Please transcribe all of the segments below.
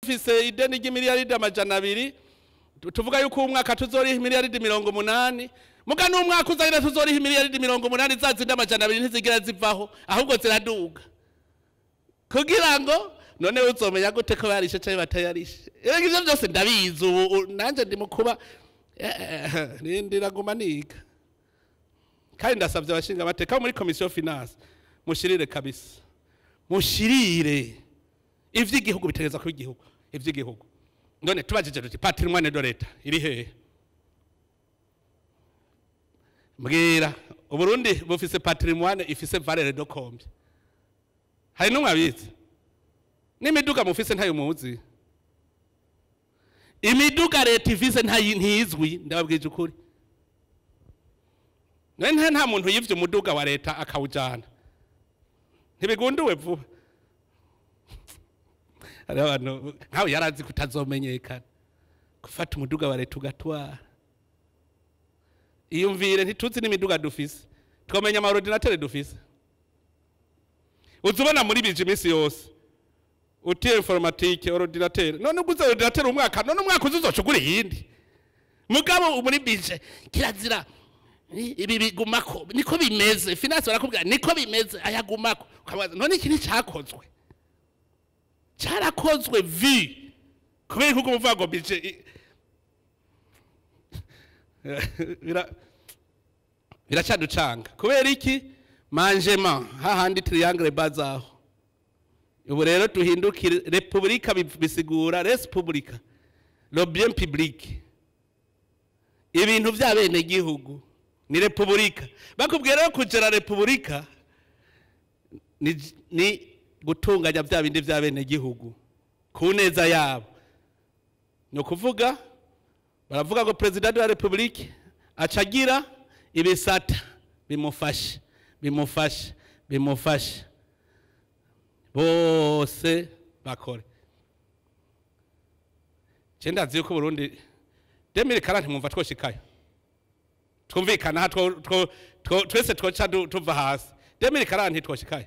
Dufise ideni ry'imiliyaridi 200, tuvuga yuko umwaka tuzoriha imiliyaridi 80, muga n'umwaka uzagira tuzoriha imiliyaridi 80, za zindi 200 ntizigira zivaho, ahubwo ziraduga. Kugira ngo none uzomenya gute ko barishe canke batayarishe? Erega ivyo byose ndabizi, ubu nanje ndi mukuba ndiraguma niga. Kandi ndasabye abashinga amateka muri commission finance, mushirire kabisa, mushirire ivy'igihugu bitegereza kuba igihugu, ivy'igihugu. None tubajije tuti patrimoine de l'État iri hehe? Mbwira, Uburundi bufise patrimoine ifise valeur de combien? Hari numwe abizi? N'imiduga mufise ntayo muzi. Imiduga leta ifise ntizwi, ndababwije ukuri. None nta muntu yivye umuduga wa leta akawujana, ntibigunduwe vuba. Hari abantu nkawe yarazi kutazomenyekana, gufata umuduga wa leta ugatwara. Iyumvire, ntituzi n'imiduga dufise, twamenya ama ordinateur dufise. Uzubona muri bije iminsi yose uti informatique, ordinateur. None uguze ordinateur umwaka, none umwaka uzoca iyindi. Mugabo muri bije kirazira ibi bigumako, niko bimeze. Finance barakubwira niko bimeze, ayagumako. Ukabaza none iki nticyakozwe? Cyarakozwe vi kubera kuko umuvuga ngo bije biracaducanga. Kubera iki? Manjema hahandi triangle bazaho. Ubu rero tuhindukire republika, bisigura res publica, le bien public, ibintu vya bene gihugu ni republika. Bakubwira rero kugera republika ni gutunganya vya bindi vya bene gihugu ku neza yabo. Ni ukuvuga baravuga ngo président de la République acagira ibisata bimufashe, bimufashe, bimufashe, bose bakore. Je ndazi yuko Burundi 2040 mwumva twoshikayo, twumvikana, twese twoca tuva hasi. 2040 twoshikayo.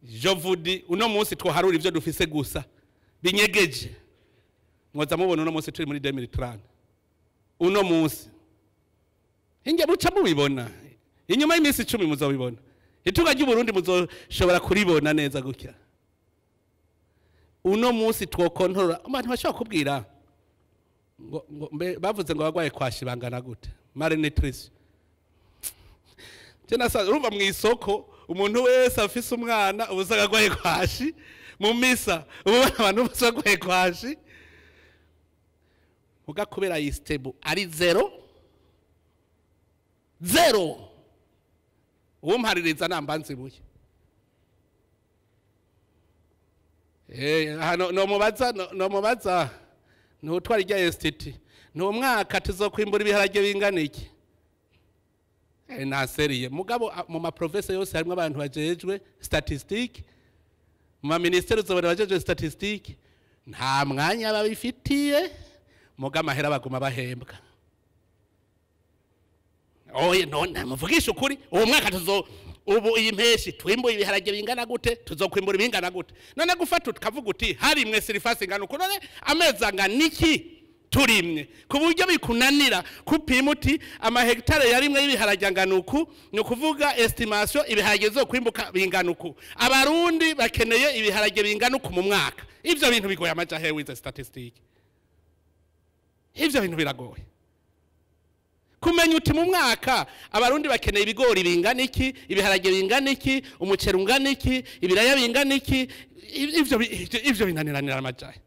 Je vous dis, uno munsi twoharura ivyo dufise gusa binyegeje, mwoza mubona uno munsi turi muri 2030. Uno munsi hinge buca mubibona, inyuma y'iminsi 10 muzobibona. Itunga ry'u Burundi muzoshobora kuribona neza gutya. Uno munsi twokontorora abantu bashobora kubwira ngo bavuze ngo bagwaye kwashi bangana gute, malnutrition. Je nasa urumva mu isoko umuntu wese afise umwana ubusaga agwaye kwashi, mu misa ubu abantu bose bagwaye kwashi. Muga kubera ISTEEBU ari zéro zéro, uwumpaririza namba nzibuye. Hano no mubaza ntutwara irya institut, ni umwaka tuzokwimbura ibiharage bingana iki? Naseriye mugabo mu ma province yose harimo abantu bajejwe statistique, mu ma ministère uzobona bajejwe statistique, nta mwanya babifitiye, muga amahera baguma bahembwa. Oye, none muvugisha ukuri, uwo mwaka tuzo ubu iyi mpeshi twimbuye ibiharage bingana gute, tuzokwimbura ibingana gute? None gufata tukavuga uti harimwe surface ingana uko, none amezi angana iki turimye, ku buryo bikunanira kupima uti amahegitare yarimwe y'ibiharage angana uku, ni ukuvuga estimation ibiharage zo kwimbuka bingana uku, Abarundi bakeneye ibiharage bingana uku mu mwaka. Ivyo bintu bigoye amaja hewe wize statistique? Ivyo bintu biragoye kumenya uti mu mwaka Abarundi bakeneye ibigori bingana iki, ibiharage bingana iki, umuceri ungana iki, ibiraya bingana iki. Ivyo binaniranira amajahe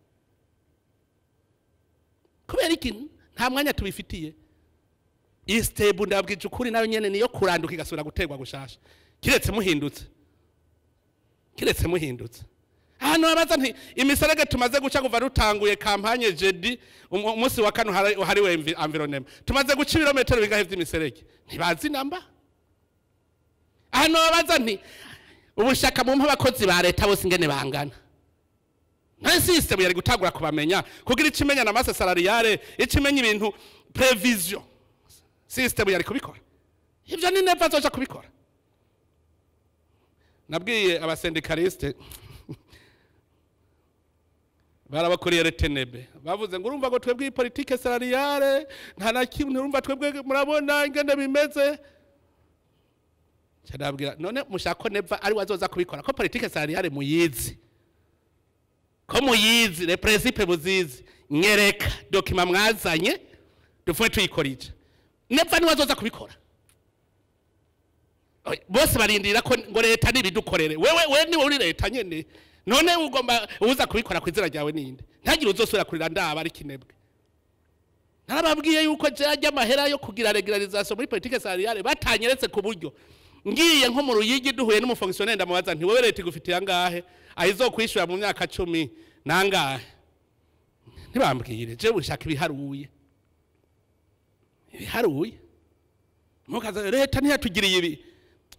kubera iki? Nta mwanya tubifitiye. ISTEEBU, ndabwije ukuri, nayo nyene niyo kuranduka igasubira guterwa gushasha, kiretse muhindutse, kiretse muhindutse. Ahantu babaza nti imiserege tumaze guca kuva rutanguye campagne jeudi, umunsi wa kane uhariwe environnement, tumaze guca ibirometero bingahe vy'imiserege? Ntibazi namba. Ahantu babaza nti ubushaka mumpe abakozi ba leta bose ingene bangana, nta system yari gutangura kubamenya kugira ikimenya na masse salariale, ikimenya ibintu prévision. System yari kubikora ivyo, ni neva azoja kubikora. Nabwiye aba syndicalistes. Barabakuriye retenebe, bavuze ngo urumva ngo twebwe politique salariale nta na kimwe, urumva twebwe murabona ingene bimeze. Cyarabwira none mushaka ko Neva ari wazoza kubikora, ko politique salariale muyizi, ko muyizi, les principes muzizi, nyereka document mwazanye dupfume tuyikorije. Neva ni wazoza kubikora. Bose barindira ko ngo leta nibidukorere. Wewe we ni uri leta nyene, none ugomba uza kubikora ku izina ryawe ninde? Ntagire uzosubira kurira ndaba ari kinebwe. Narababwiye yuko jya amahera yo kugira régularisation muri politique salariale batanyeretse ku buryo ngiye nko mu Ruyigi duhuye n'umufonctionnaire, ndamubaza nti: "Wewe leta igufitiye angahe ayizokwishura mu myaka 10 nangahe?" Ntibambwire. Je ushaka ibiharuye, ibiharuye. Mukaza leta ntiyatugiriye ibi.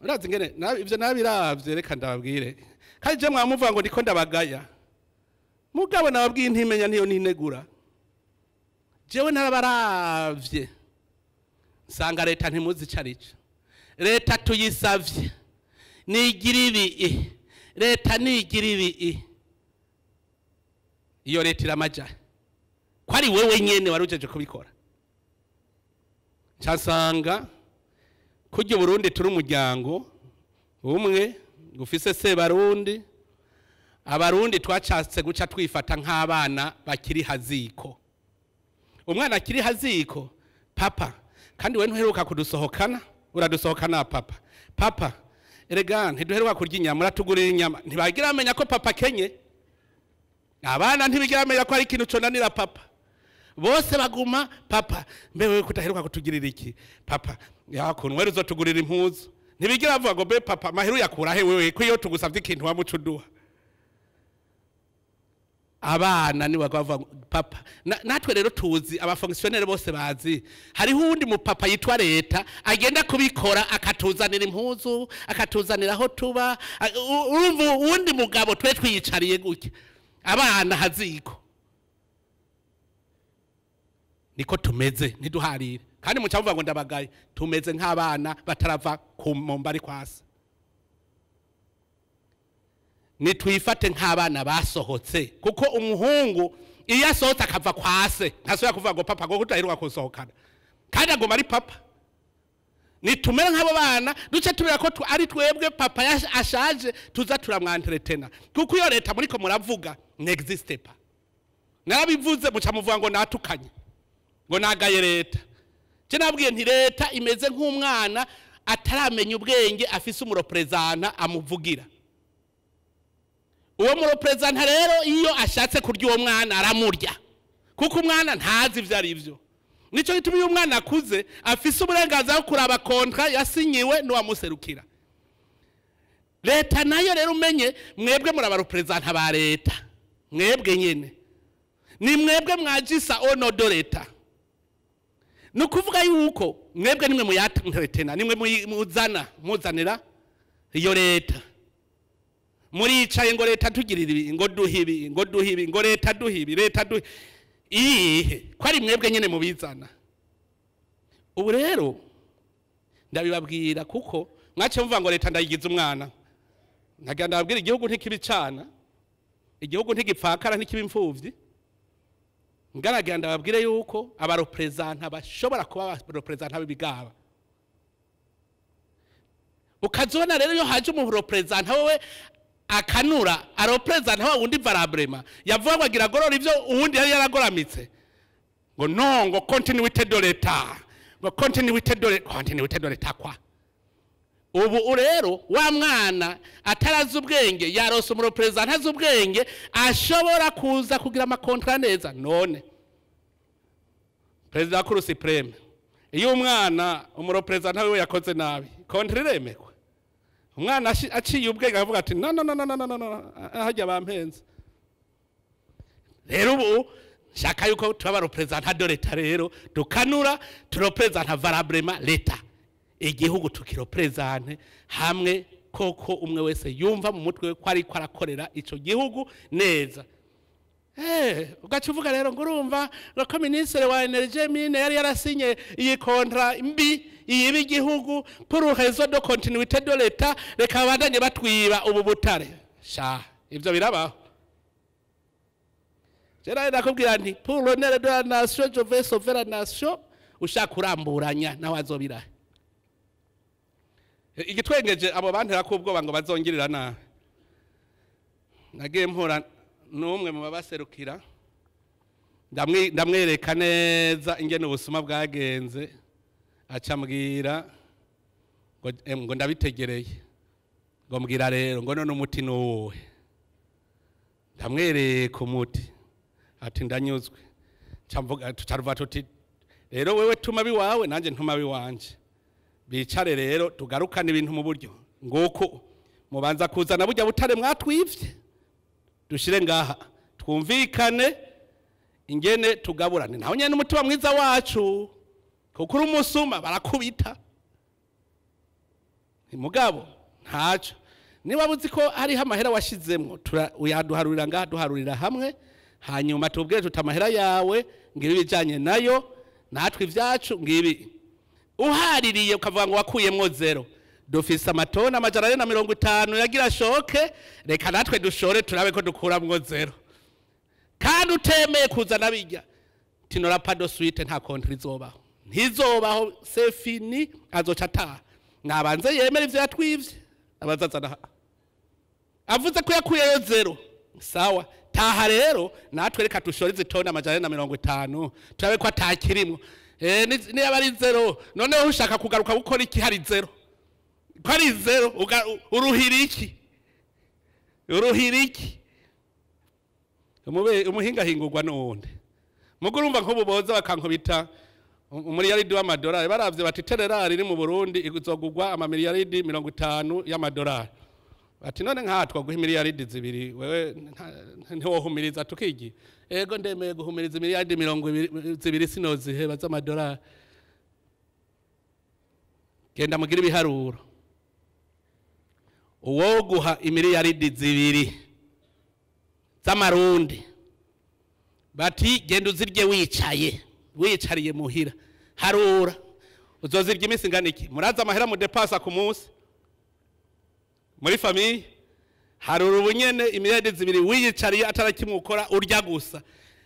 Urazi ngene ivyo nabiravye. Reka ndababwire, kandi je mwamuvuga ngo ndiko ndabagaya, mugabo nababwiye ntimenya ntiyo ninegura. Jewe narabaravye nsanga leta ntimuzi ico arico. Leta tuyisavye nigira ibi, leta nigira ibi, iyo leta iramaja ko ari wewe nyene wari ujeje kubikora. Nsanga kurya Burundi turi umuryango umwe ufise se Barundi, Abarundi twacatse guca twifata nk'abana bakiri haziko. Umwana akiri haziko: "Papa, kandi we ntuheruka kudusohokana, uradusohokana papa. Papa, erega ntiduheruka kurya inyama, uratugurira inyama." Ntibagira bamenya ko papa akenye. Abana ntibigira bamenya ko ari ikintu conanira papa. Bose baguma: "Papa, mbe wewe kudaheruka kutugirira iki? Papa, yakuntu wewe uzotugurira impuzu." Ntibigira bavuga ngo: "Be papa, amahera uyakura he wewe, ko iyo tugusavye ikintu wamuca uduha?" Abana ni bavuga ngo: "Papa." Natwe rero tuzi abafonctionnaire bose bazi hariho uwundi mupapa yitwa leta agenda kubikora, akatuzanira impuzu, akatuzanira aho tuba. Urumva uwundi mugabo twe twiyicariye gutya, abana haziko. Niko tumeze, ntiduharire. Kandi muca muvuga ngo ndabagaye. Tumeze nk'abana batarava ku momba ari kwasa. Nitwifate nk'abana basohotse, kuko umuhungu iyo asohotse akava kwase ntasubira kuvuga ngo: "Papa, ngo kudaheruka kusohokana," kandi aguma ari papa. Nitumere nk'abo bana, duce tubera ko ari twebwe papa ashaje tuza turamwentretena, kuko iyo leta muriko muravuga n'existe pas. Narabivuze, muca muvuga ngo natukanye, ngo nagaye leta. Je nabwiye nti leta imeze nk'umwana ataramenya ubwenge, afise umureprésentant amuvugira. Uwo mureprésentant rero iyo ashatse kurya uwo mwana aramurya, kuko umwana ntazi ivyo ari vyo. Nico gituma iyo umwana akuze afise uburenganzira bwo kuraba contrat yasinyiwe n'uwamuserukira. Leta nayo rero, umenye mwebwe muri abareprésentant ba leta. Mwebwe nyene ni mwebwe mwagissa au nom de l'État. Ni ukuvuga yuko mwebwe nimwe muyatretena, nimwe muzana muzanira iyo leta. Muricaye ngo: "Leta tugirira ibi, ngo duhe ibi, ngo duhe ibi, ngo leta duhe ibi, leta duhe iyihe?" Ko ari mwebwe nyene mubizana. Ubu rero ndabibabwira kuko mwaciye muvuga ngo leta ndayigize umwana. Ntagira ndababwira, igihugu ntikibicana, igihugu ntigipfakara, ntikiba imfuvyi. Ngaragira ndababwire yuko abareprésentants bashobora kuba abareprésentants b'ibigaba. Ukazibona rero iyo haje umureprésentant wewe akanura areprésenta wa wundi valablement, yavuga ngo agira agorora ivyo uwundi yari yaragoramitse, ngo no, ngo continuité de l'État, ngo continuité de continuité de l'État kwa. Ubu rero wa mwana atarazi ubwenge yarose umureprésentant azi ubwenge, ashobora kuza kugira amacontrats neza. None perezida wa Cour suprême, iyo umwana umureprésentant wiwe yakoze nabi, contrat iremekwa? Umwana aciye ubwenge akavuga ati: "No, no, no, no, no, no, no, hajya bampenze." Rero ubu nshaka yuko tuba représentant de l'État rero dukanura, tureprésenta valablement l'État, igihugu tukireprésente hamwe koko, umwe wese yumva mu mutwe we ko ariko arakorera ico gihugu neza. Ugaca uvuga rero ngo urumva ngo ko ministre wa énergie mines yari yarasinye iyi contrat mbi iyiba igihugu, pour raison de continuité de l'État reka babandanye batwiba ubu butare. Sha, ivyo birabaho. Rero nakubwira nti pour l'honneur de la nation, je vais sauver la nation. Ushaka kuramburanya nawe azobirahe. Igitwengeje abo bantera ko ubwoba ngo bazongirira nabi. Nagiye mpura n'umwe mu babaserukira, ndamwereka neza ingene ubusuma bwagenze, aca ambwira ngo ndabitegereye, ngo mbwira rero ngo none umuti ni uwuhe. Ndamwereka umuti, ati ndanyuzwe. Tucaruva tuti rero wewe tuma biwawe nanjye ntuma biwanje, bicare rero tugarukane ibintu mu buryo nguko mubanza kuzana burya butare mwatwivye, dushire ngaha twumvikane ingene tugaburane. Naho nyene umutima mwiza wacu, kuko uri umusuma barakubita. Mugabo ntaco niba uzi ko hariho amahera washizemwo, uyaduharurira ngaha, duharurira hamwe, hanyuma tubwire tuti amahera yawe ngibi ibijanye nayo, natwe ivyacu ngibi. Uhaririye ukavuga ngo wakuyemwo zero, dufise amatoni 450 yagira shoke, reka natwe dushore turabe ko dukuramwo zero. Kandi utemeye kuzana bijya, tinora pado suite, nta konti izobaho, ntizobaho, c'est fini, azoca ataha. Nabanze yemera ivyo yatwivye, abazazana avuze ko yakuyeyo zero, sawa taha rero natwe reka dushore izitoni 450 turabe ko atakirimwo. Niba ari zero, noneho ushaka kugaruka gukora iki hari zero? Ko ari zero, uruhira iki? Uruhira iki? Umuhinga hingurwa n'uwundi. Mugo urumva nk'ubu boza bakankubita umuriyaridi w'amadolari, baravye bati tererari iri mu Burundi izogugwa amamiliyaridi 50 y'amadolari. Bati none nkatwa guha imiliyaridi 2, wewe ntiwohumiriza tukigira. Ego ndemeye guhumiriza imiliyaridi 20 sinoziheba z'amadolari. Genda mugira ibiharuro. Uwo guha imiliyaridi 2 z'amarundi, bati genda uzirye wicaye, wicariye muhira, harura uzozirya iminsi ingana iki? Muraza amahera mudepasa ku munsi muri famille, harura ubunyene imiliyaridi 2 wiyicariye atarakimukora, urya gusa,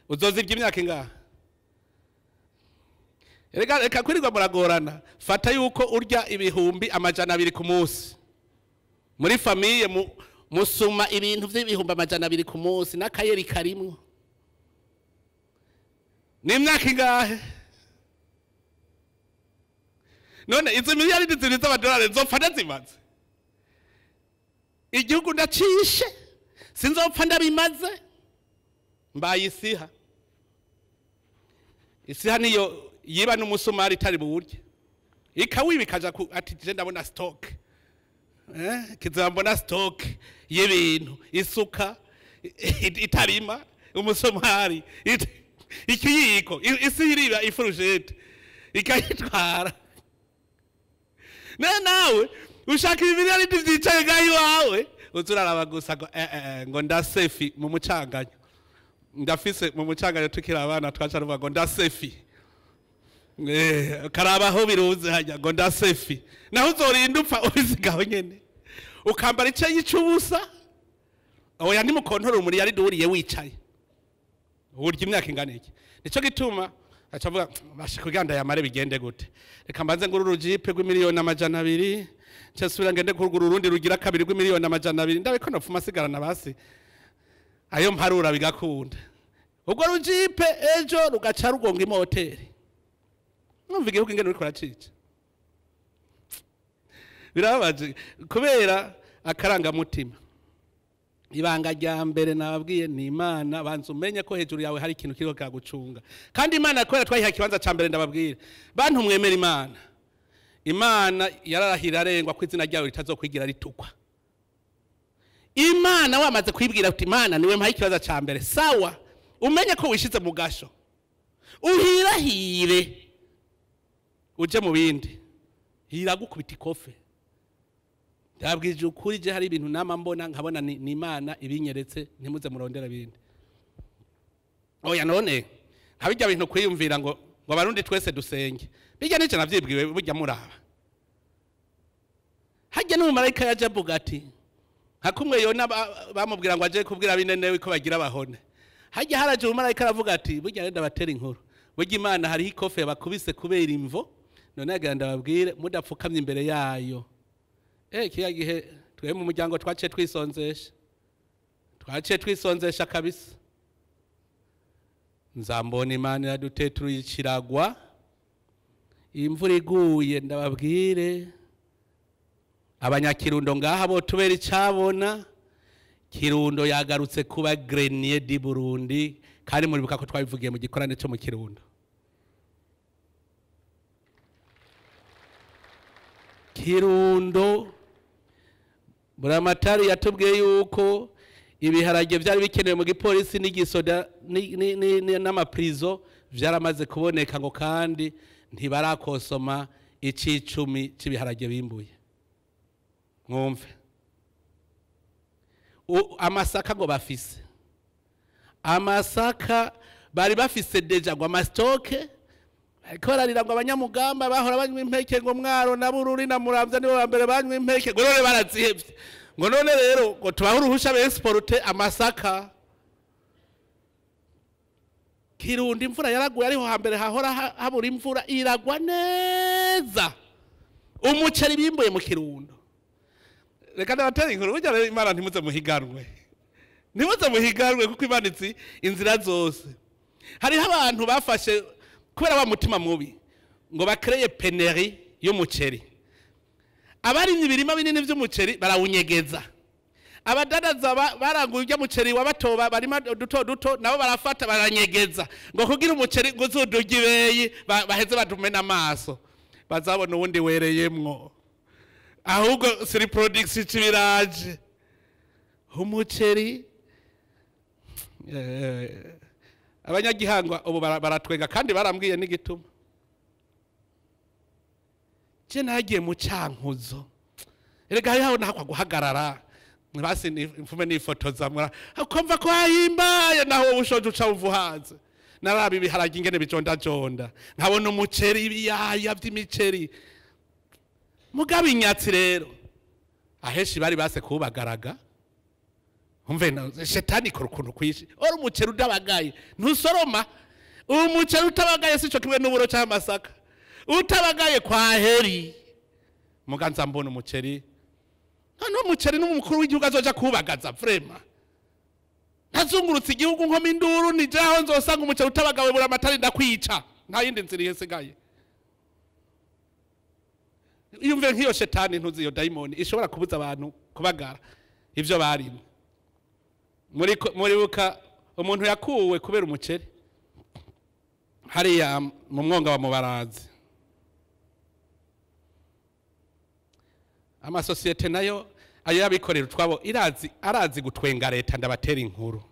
uzozirya imyaka ingahe? Reka reka kwirirwa muragorana. Fata yuko urya 200,000 ku munsi muri famille, musuma ibintu vy'ibihumbi 200 ku munsi n'akayeri karimwo, ni imyaka ingahe? None izo miliyaridi 2 z'amadolari nzopfa ndazimaze? Igihugu ndacishe, sinzopfa ndabimaze? Mbaye isiha. Isiha niyo yiba n'umusumari itari buwurye, ikawiba ikaja ati je ndabona stock, kizambona stock y'ibintu, isuka itarima, umusumari, ikiyiko, isi iriba ifurushete ikayitwara. Nawe ushaka ibimiliyaridi vyicaye ngaho iwawe, uzuraraba gusa ngo ngo ndasefi mu mucanganyo. Ndafise mu mucanganyo tukiri abana twaca ruvuga ngo ndasefi. Karabaho biruze hajya ngo ndasefi. Naho uzorinda upfa ubisigaho nyene. Ukambara iceyi c'ubusa. Oya ntimukontorora umuriyaridi wuriye wicaye. Urya imyaka ingana iki? Nico gituma aca avuga basha kugira ndayamare bigende gute. Reka mbanze nguru urujipe rw'imiliyoni 200, nce subira ngende kurugura urundi rugira kabiri rw'imiliyoni 200, ndabe ko nopfuma asigarana basi ayo mparura bigakunda. Ubwo rujipe ejo rugaca rugonga imoteri. Numva igihugu ingene uriko uracica. Birababaje kubera akarangamutima. Ibanga rya mbere nababwiye ni Imana. Banza umenye ko hejuru yawe hari ikintu kiriko kiragucunga. Kandi Imana kubera twayiha ikibanza ca mbere, ndababwira bantu mwemera Imana, Imana yararahira arengwa ko izina ryawe ritazokwigira ritukwa. Imana wamaze kwibwira uti Imana niwe mpaye ikibanza ca mbere, sawa, umenye ko wishize mu gasho, uhirahire uje mu bindi, hiragukubita ikofe. Ndabwije ukuri, je hari ibintu nama mbona nkabona ni Imana ibinyeretse, ntimuze murondera ibindi. Oya none nka bijya bintu kwiyumvira ngo abarundi twese dusenge, bijya nico navyibwiwe burya muraba. Hajya n'umumarayika yaje avuga ati nka kumwe Yona bamubwira ngo aje kubwira abinenewe ko bagira bahone, Hajya haraje umumarayika aravuga ati burya rero ndabatera inkuru, burya Imana hariho ikofe bakubise kubera imvo, none yagira ndababwire mudapfukamye imbere yayo. Kiya gihe twe mu muryango twaciye twisonzesha, twaciye twisonzesha kabisa. Nzambona Imana iraduteturuye ikiragwa, imvura iguye ndababwire abanyakirundo ngaha bo tubera icabona. Kirundo yagarutse kuba grenier di Burundi, kandi muribuka ko twabivugiye mu gikorane cyo mu Kirundo. Kirundo Buramatari yatubwiye yuko ibiharage byari bikenewe mu gipolisi n'igisoda n'amaprizo vyaramaze kuboneka, ngo kandi ntibarakosoma icicumi c'ibiharage bimbuye. Mwumve amasaka ngo bafise, amasaka bari bafise deja ngo amastoke, ariko bararira ngo abanyamugamba bahora banywa impeke, ngo Mwaro na Bururi na Muramvya nibo ba mbere banywa impeke, ngo none barazihevye, ngo none rero ngo tubahe uruhusha be-exporte amasaka. Kirundo imvura yaraguye, ariho hambere hahora habura imvura, iragwa neza. Umuceri bimbuye mu Kirundo. Reka ndabatera inkuru, burya rero Imana ntimuze muhiganwe, ntimuze muhiganwe, kuko Imana izi inzira zose. Hariho abantu bafashe kubera wa mutima mubi ngo bakreye pénurie y'umuceri. Abarimye ibirima binini vy'umuceri barawunyegeza, abadadaza baranguye urya muceri wa batoba barima duto duto nabo barafata baranyegeza, ngo kugira umuceri ngo uzuduge ibeyi, baheze badumena amaso, bazabona uwundi wereyemwo. Ahubwo surproduction c'ibiraje umuceri. Abanyagihangwa ubu baratwenga kandi barambwiye n'igituma. Je nagiye mu Cankuzo, erega hariho nahakwa guhagarara basi mfume nifotoza, ukumva ko hahimbaye, naho wowe ushoje uca wumva uhaze. Naraba ibiharage ingene bijondajonda, nkabona umuceri, ibiyaya vy'imiceri. Mugabo inyatsi rero ahenshi bari base kuwubagaraga. Umve shetani ikora ukuntu kwishi. Ora umuceri udabagaye ntusoroma. Umuceri utabagaye sico kimwe n'uburo cyangwa amasaka utabagaye kwa heri. Muganza mbona umuceri, none umuceri n'umukuru w'igihugu azoja kuwubagaza vraiment. Ntazungurutse igihugu nkoma induru, nijaho nzosanga umuceri utabagawe Buramatari ndakwica, nta yindi nzira ihesigaye. Iyumve nk'iyo shetani ntuzi iyo dayimoni ishobora kubuza abantu kubagara ivyo barimo. Muribuka umuntu yakuwe kubera umuceri hariya mu mwonga wa Mubarazi. Amasosiyete nayo ayo yabikorera utwabo irazi, arazi gutwenga leta. Ndabatera inkuru,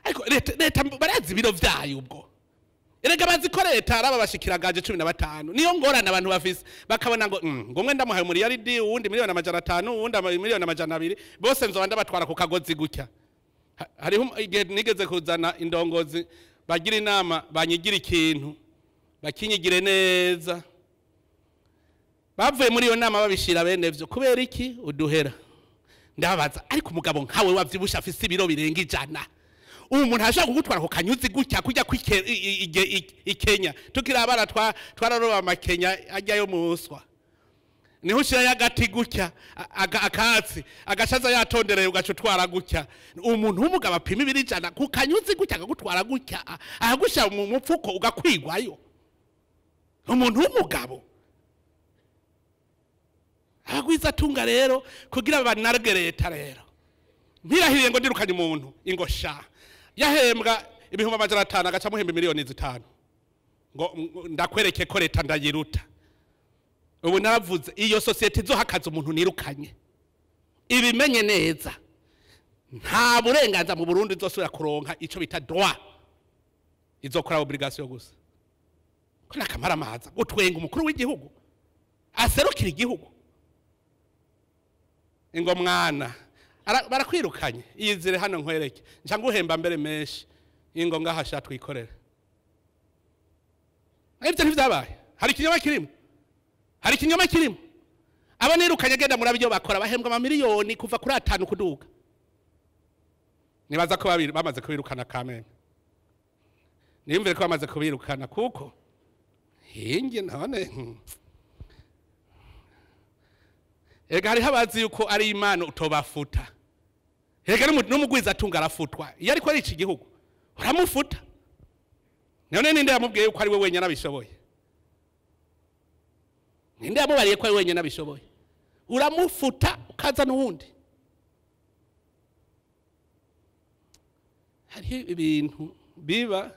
ariko leta barazi ibiro vyayo ubwo. Erega bazi ko leta araba bashikiragaje 15, niyo ngorane abantu bafise, bakabona ngo ngo umwe ndamuhaye umuriyaridi, uwundi 500,000,000, uwundi 200,000,000, bose nzoba ndabatwara ku kagozi gutya. Hariho igihe nigeze kuzana indongozi bagira inama, banyigira ikintu bakinyigire neza, bavuye muri iyo nama babishira bene vyo. Kubera iki? Uduhera. Ndababaza, ariko umugabo nkawe wavyibusha afise ibiro birenga 100, ubu umuntu ashaka kugutwara ku kanyuzi gutya kujya i Kenya? Tukiri abana twararoba amakenya ajyayo muswa, niho ushirayo agati gutya, akatsi agashaza yatondereye, ugaca utwara gutya. Umuntu w'umugabo apima ibiro 100 ku kanyuzi gutya akagutwara gutya, ahagushyira mu mupfuko ugakwigwayo. Umuntu w'umugabo abagwiza atunga rero kugira banarwe leta rero ntirahiriye ngo ndirukanye umuntu ingo sha yahembwa 500,000 agaca muhemba 5 miliyoni, ngo ndakwereke ko leta ndayiruta. Ubu naravuze, iyo sosiyete izohakaza umuntu nirukanye ibimenye neza, nta burenganzira mu Burundi izosubira kuronka ico bita droit, izokora obligation gusa. Ko nakamaramaza utwenga umukuru w'igihugu aserukira igihugu ingo mwana barakwirukanye, iyizire hano nkwereke nca nguhemba mbere menshi, ingo ngaha sha twikorere. Ibyo ntivyabaye. Hari ikinyoma kirimo, hari ikinyoma kirimo. Abo nirukanye, genda murabe ibyo bakora, bahembwa amamiliyoni kuva kuri 5 kuduga. Nibaza ko bamaze kubirukana kameme. Niyumvire ko bamaze kubirukana kuko hinge none ega hariho abazi yuko ari Imana utobafuta. Ega n'umugwiza atunga arafutwa iyo ariko ari iki gihugu uramufuta. None ninde yamubwiye yuko ari we wenyine abishoboye? Ninde yamubariye ko ari wenyine abishoboye? Uramufuta ukaza n'uwundi. Hariho ibintu biba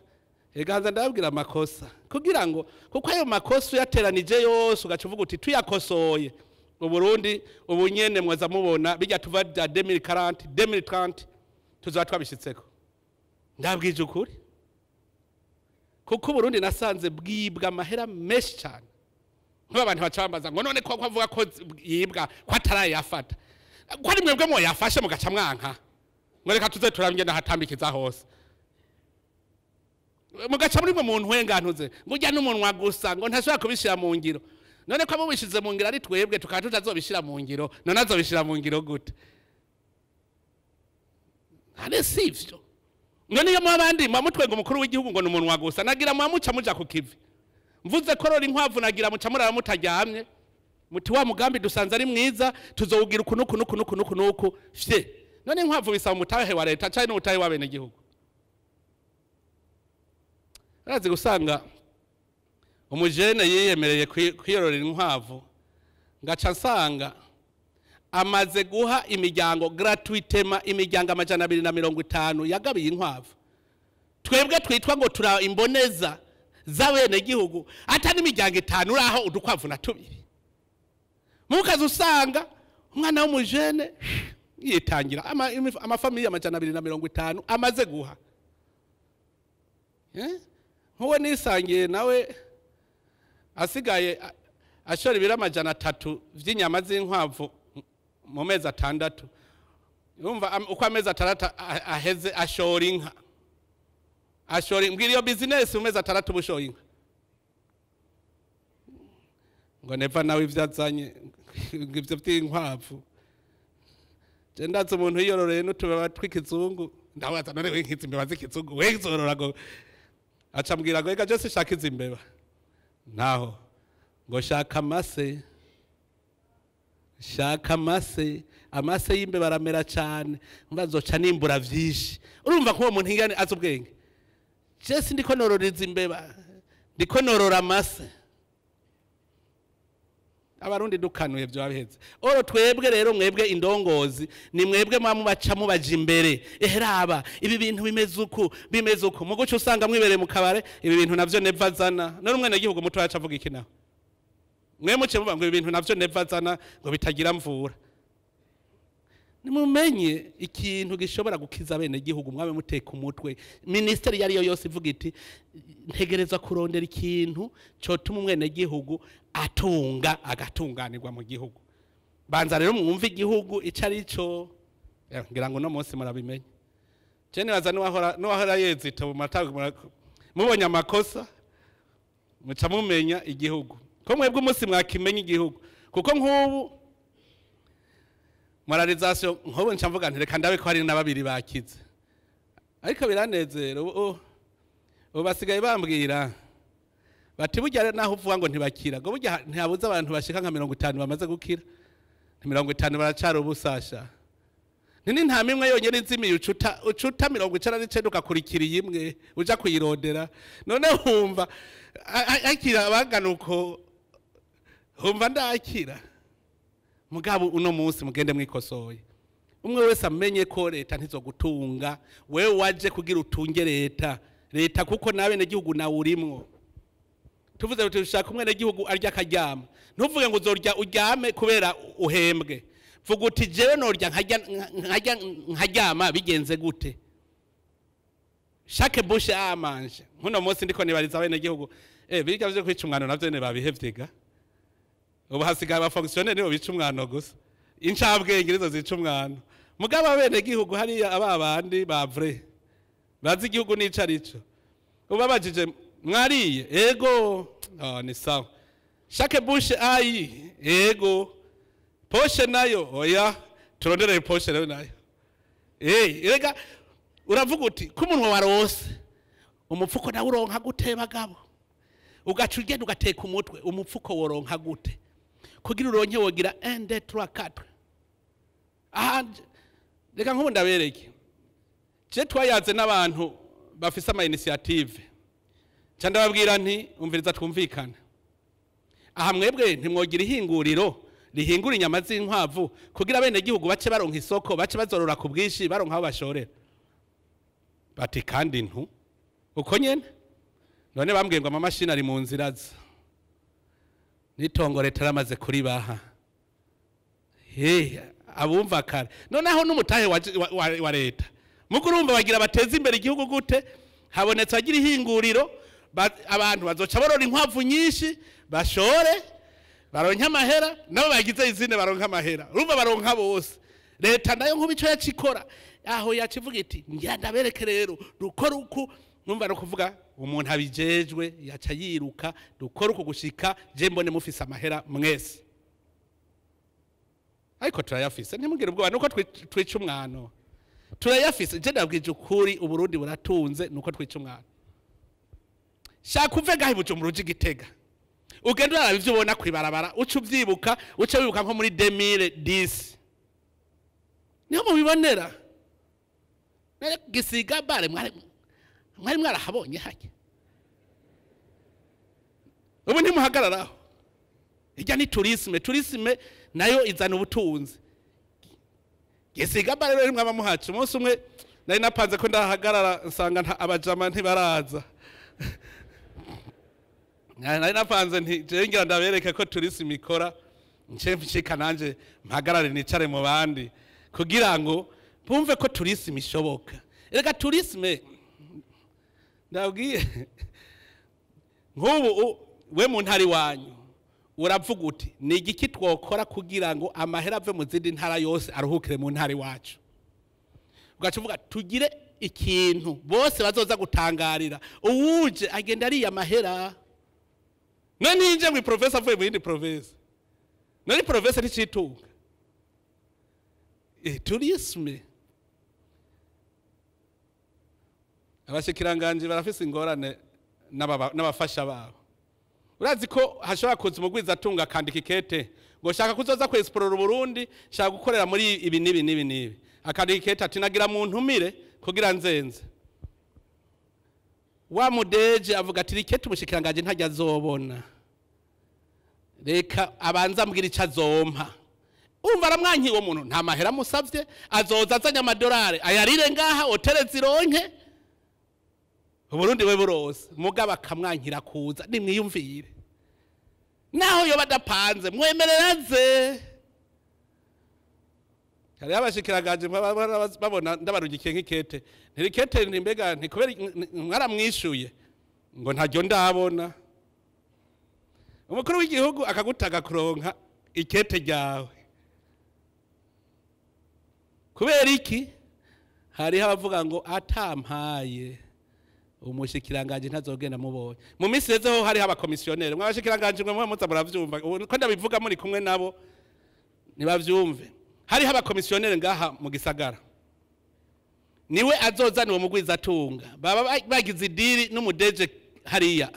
ega ndababwira amakosa kugira ngo kuko ayo makosa uyateranije yose ugaca uvuga uti tuyakosoye Uburundi ubu nyene mwaza mubona bijya tuva bya 2040 2030 tuzaba twabishitseko. Ndabwije ukuri kuko Uburundi nasanze bwibwa amahera menshi cyane. Nk'abantu bacambaza ngo none ko avuga ko yibwa ko atarayafata, ko ari mwebwe mwoyafashe mugaca mwanka ngo reka tuze turambye ndahatambikiza hose mugaca muri mwe muntu wengantuze ngo ujya n'umunwa gusa ngo ntashobora kubishira mu ngiro. None ko mubishize mu ngiro ari twebwe tukaba tutazobishira mu ngiro, none azobishira mu ngiro gute? Hane sivyo. None iyo mwabandi mwamutwenga umukuru w'igihugu ngo n'umunwa gusa, nagira mwamuca muja ku kivi. Mvuze korora inkwavu nagira muca murara mutaryamye muti wa mugambi dusanze ari mwiza tuzowugira uku nuku nuku nuku nuku nuku fye. None inkwavu bisaba umutahe wa leta cyane n'umutahe wa bene gihugu. Arazi gusanga umujene yiyemereye kwiyororera inkwavu ngaca nsanga amaze guha imiryango gratuitement imiryango 250 yagabiye inkwavu. Twebwe twitwa ngo tura imboneza z'abene gihugu ata n'imiryango 5 uraho udukwavu na 2. Mukaza usanga umwana w'umujene yitangira amafamilia 250 amaze guha. Nkuwe nisangiye nawe asigaye ashora ibiro 300 vy'inyama z'inkwavu mu mezi 6. Urumva uko amezi 6 aheze ashora inka. Ashora mbwira iyo business mu mezi 6 bushoye inka. Ngo neva nawe ivyazanye ivyo vy'inkwavu. Je ndazi umuntu yiyororeye n'utubeba tw'ikizungu ndabaza none we nkizi imbeba z'ikizungu we zorora ngo aca mbwira ngo ega je sishaka izi mbeba. Naho ngo shaka amase, shaka amase, amase y'imbeba aramera cyane mba nzoca nimbura vyinshi. Urumva ko uwo muntu ingane azi ubwenge. Je sindiko norora izi mbeba, ndiko norora amase. Abarundi dukanuye byo babiheze. Oro twebwe rero mwebwe indongozi ni mwebwe mwamubaca mubaje imbere. Eheraba ibi bintu bimeze uku bimeze uku muguca usanga mwibereye mu kabare ibi bintu navyo neva zana. None umwene gihugu muto yaca avuga iki naho? Mwe muce muvuga ngo ibi bintu navyo neva zana ngo bitagira mvura. Nimumenye ikintu gishobora gukiza bene gihugu mwabe muteka umutwe. Ministeri yari yo yose ivuga iti ntegereza kurondera ikintu cotuma umwene gihugu atunga agatunganirwa mu gihugu. Banza rero mwumve igihugu ico ari cyo ngira ngo no munsi murabimenye. Je nibaza nuwahora yezita mu matanga mubonye amakosa muca mumenya igihugu. Ko mwebwe umunsi mwakimenya igihugu kuko nk'ubu moralisation nkobo nca mvuga nti reka ndabe ko hari na babiri bakize. Ariko biranezera ubu basigaye bambwira bati burya naho uvuga ngo ntibakira ngo burya ntihabuze abantu bashika nka 50 bamaze gukira. 50 baracara ubusasha. Nini nta mimwe yonyene nzimiye ucuta 99 ugakurikira imwe uja kuyirondera. None humva akira abangana uko humva ndakira. Mugabo uno munsi mugende mwikosoye. Umwe wese amenye ko leta ntizogutunga, wewe waje kugira utunge leta. Leta kuko nabe negihugu nawe urimwo. Tuvuze uti ushaka umwene gihugu arya akaryama. Ntuvuge ngo uzorya uryame kubera uhembwe. Vuga uti jewe norya nkajya nkaryama bigenze gute? Chaque bouche a mange. Nkuno munsi ndiko nibariza abene gihugu. Birya vyo kwica umwana navyo ne babihevye. Ubu hasigaye abafonctionnaire nibo bica umwana gusa. Incabwenge nizo zica umwana. Mugabo abene gihugu hariya ababandi ba vrai. Bazi igihugu nica arico. Ubabajije mwariye ego ni sawa. Chaque bouche ayi ego. Poche nayo oya turondere poche nayo nayo. Rega Uravuga uti ko umunwa warose umupfuko nawe uronka gute bagabo? Ugaca ugenda ugateka umutwe, umupfuko woronka gute? Kugira uronke wogira 1 2 3 4. Aha reka nkubu ndabereke. Je twayaze n'abantu bafise ama initiative. Nca ndababwira nti umviriza twumvikana. Aha mwebwe ntimwogira ihinguriro rihingura inyama z'inkwavu kugira bene gihugu bace baronka isoko, bace bazorora ku bwinshi, baronka aho bashorera. Bati kandi ntu uko nyene none bambwiye ngo amamashini ari mu nzira za nitongo leta yaramaze kuribaha. Abumva kare noneho n'umutahe wa leta mugurumva bagira bateze imbere igihugu gute? Habonetse agira ihinguriro, abantu bazoca borora inkwavu nyinshi bashore baronka amahera, nabo bagize izine baronka amahera, urumva baronka bose. Leta nayo nkuba ico yacikora aho yacivuga iti ngira ndabereke rero dukora uku, numva no kuvuga umuntu abijejwe yaca yiruka dukora uku gushika je mbone mufise amahera mwese. Ariko turayafise, ntimugire ubwoba nuko twica umwano. Turayafise, je ndabwije ukuri Uburundi buratunze nuko twica umwano. Shaka uve gahe Bujumbura uje Gitega, ugenda uraraba ivyo ubona kwibarabara, uca uvyibuka, uca wibuka nko muri 2010 niho mubibonera. Gisiga bare mwari mwarahabonye hake, ubu ntimuhagararaho. Ijya ni tourisme, tourisme nayo izana ubutunzi. Gisiga bare rero mwaba muhaca. Umunsi umwe nari napanze ko ndahagarara nsanga abajama ntibaraza. Nari napanze nti je ngira ndabereke ko tourisme ikora, nce nshika nanje mpagarare nicare mu bandi kugira ngo bumve ko tourisme ishoboka. Erega tourisme ndabwiye nk'ubu we mu ntari wanyu uravuga uti ni igiki twokora kugira ngo amahera ave mu zindi ntara yose aruhukire mu ntari wacu. Ugaca uvuga tugire ikintu bose bazoza gutangarira, uwuje agenda ariya amahera. None ninje mu province avuye mu yindi province, nari province ntikitunga. Tourisme abashikiranganje barafise ingorane n'abafasha babo. Urazi ko hashobora kuza umugwiza atunga akandika ikete ngo shaka kuzoza kwexplora Burundi, shaka gukorera muri ibi nibi nibi nibi, akandika ikete ati nagira mu ntumire kugira nzenze. Wa mudeje avuga ati rikete umushikiranganje ntajya azobona, reka abanza ambwira ico azompa. Umva aramwankiye uwo muntu, nta mahera amusavye, azoza azanye amadolari ayarire ngaha hotele zironke Uburundi we burose, mugaba akamwankira kuza. Nimwiyumvire naho yo badapanze mwemereraze. Hari abashikiranganje babona ndabarugikiye nk'ikete, ntirikete ntimbega ntikubera mwaramwishuye ngo ntaryo ndabona. Umukuru w'igihugu akagutaga kuronka ikete ryawe kubera iki? Hariho abavuga ngo atampaye umushikiranganje ntazogenda mubonye. Mu minsi yezeho hariho abakomisiyoneri, mwabashikiranganje mwe muza muravyumva ko ndabivuga muri kumwe nabo ntibavyumve. Hariho abakomisiyoneri ngaha mu gisagara, niwe azozana uwo mugwiza atunga, baba bagize idiri n'umudeje hariya.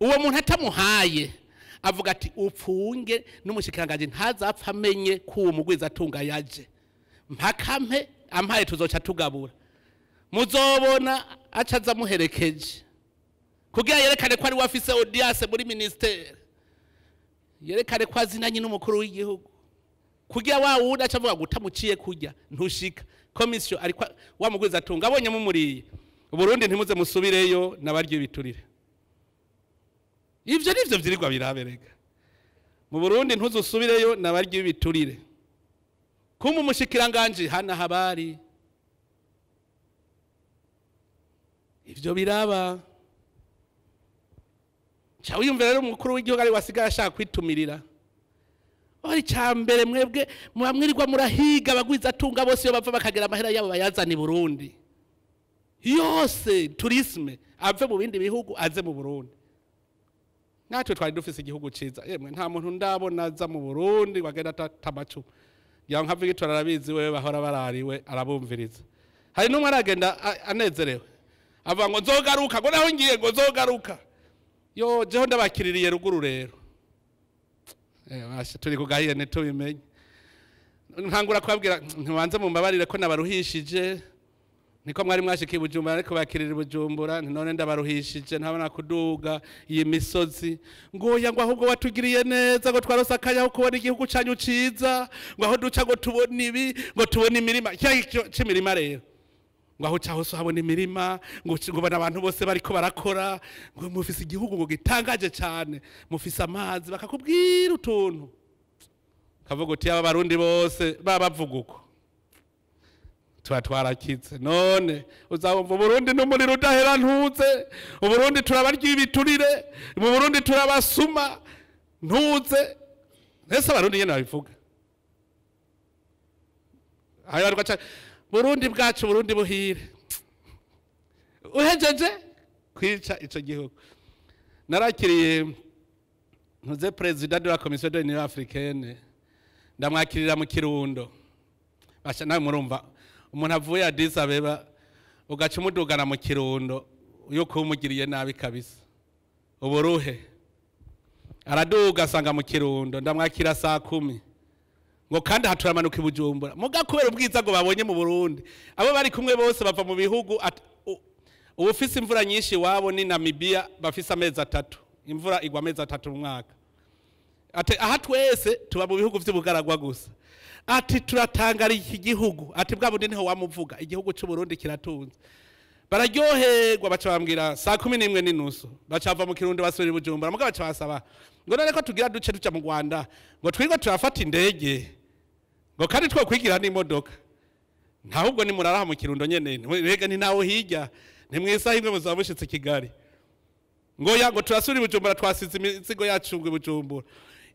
Uwo muntu atamuhaye avuga ati upfunge n'umushikiranganje ntazapfa amenye ko uwo mugwiza atunga yaje, mpaka mpe ampaye tuzoca tugabura. Muzobona acaza muherekeje kugira yerekane ko ari wafise audience muri ministere, yerekane ko azinanye n'umukuru w'igihugu, kugira wa wundi aca avuga gutamuciye kurya ntushika commission ariko wa mugwiza atunga abonye mumuriye. Uburundi ntimuze musubireyo nabaryo biturire. Ivyo nivyo vyirirwa birabereka mu Burundi, ntuzusubireyo nabaryo biturire. Kuma umushikiranganje hana habari ivyo biraba. Cha wiyumvira rero umukuru w'igihugu ari wasigara ashaka kwitumirira. Ori cambere mwebwe mwamwirirwa murahiga abagwiza atunga bose iyo bava bakagera amahera yabo bayazana i Burundi yose, tourisme ave mu bindi bihugu aze mu Burundi. Natwe twari dufise igihugu ciza, yemwe nta muntu ndabona aza mu Burundi wagenda atamacu. Ya nka Victor arabizi wewe bahora barariwe arabumviriza. Hari n'umwe aragenda anezerewe avuga ngo nzogaruka, ngo naho ngiye ngo nzogaruka. Yo jeho ndabakiririye ruguru rero. Basha turi kugahiye ntitubimenye. Ntangura kubabwira ntibanze mumbabarire ko nabaruhishije, niko mwari mwashikiye Bujumbura ariko bakirira Bujumbura, none ndabaruhishije ntabona kuduga iyi misozi. Ngo oya, ngo ahubwo watugiriye neza, ngo twarose akanya ko kubona igihugu canyu ciza, ngo aho duca ngo tubone ibi, ngo tubone imirima, c'imirima rero, ngo aho uca hose uhabona imirima, ngo ubona abantu bose bariko barakora, ngo mufise igihugu ngo gitangaje cane, mufise amazi, bakakubwira utuntu kavuga uti aba Barundi bose babavuga uko tuba twarakize. None uzabumva Uburundi n'umuriro udahera, ntuze Uburundi turabarya ibiturire, mu Burundi turabasuma, ntuze ese Abarundi nyene babivuga. Ayo barwa Burundi bwacu, Burundi buhire, uhejeje kwica ico gihugu. Narakiriye ntuze président de la Commission de l'Union africaine, ndamwakirira mu Kirundo. Basha nawe murumva umuntu avuye Addis Abeba ugaca umudugana mu Kirundo yuko umugiriye nabi kabisa, uburuhe. Araduga asanga mu Kirundo, ndamwakira saa 10, ngo kandi haturamanuka i Bujumbura. Muga kubera ubwiza ngo babonye mu Burundi, abo bari kumwe bose bava mu bihugu ubufise imvura nyinshi wabo ni Namibia, bafise amezi 3, imvura igwa amezi 3 mu mwaka. Ati aha twese tuba mu bihugu vy'ubugaragwa gusa. Ati turatangara iki gihugu, ati bwa bundi niho wamuvuga, igihugu c'u Burundi kiratunze. Bararyoherwa, baca bambwira saa 11:30 baca mu Kirundo basubira i Bujumbura. Muga baca basaba ngo none ko tugira duce tuca mu Rwanda, ngo twirwe turafata indege, ngo kandi twokwigira n'imodoka, ntahubwo ni muraraha mu Kirundo nyene, rega ni nawo hirya, ni mwisaha imwe muzaba mushitse Kigali. Ngo ya ngo turasubira i Bujumbura, twasize imizigo yacu ngo i Bujumbura.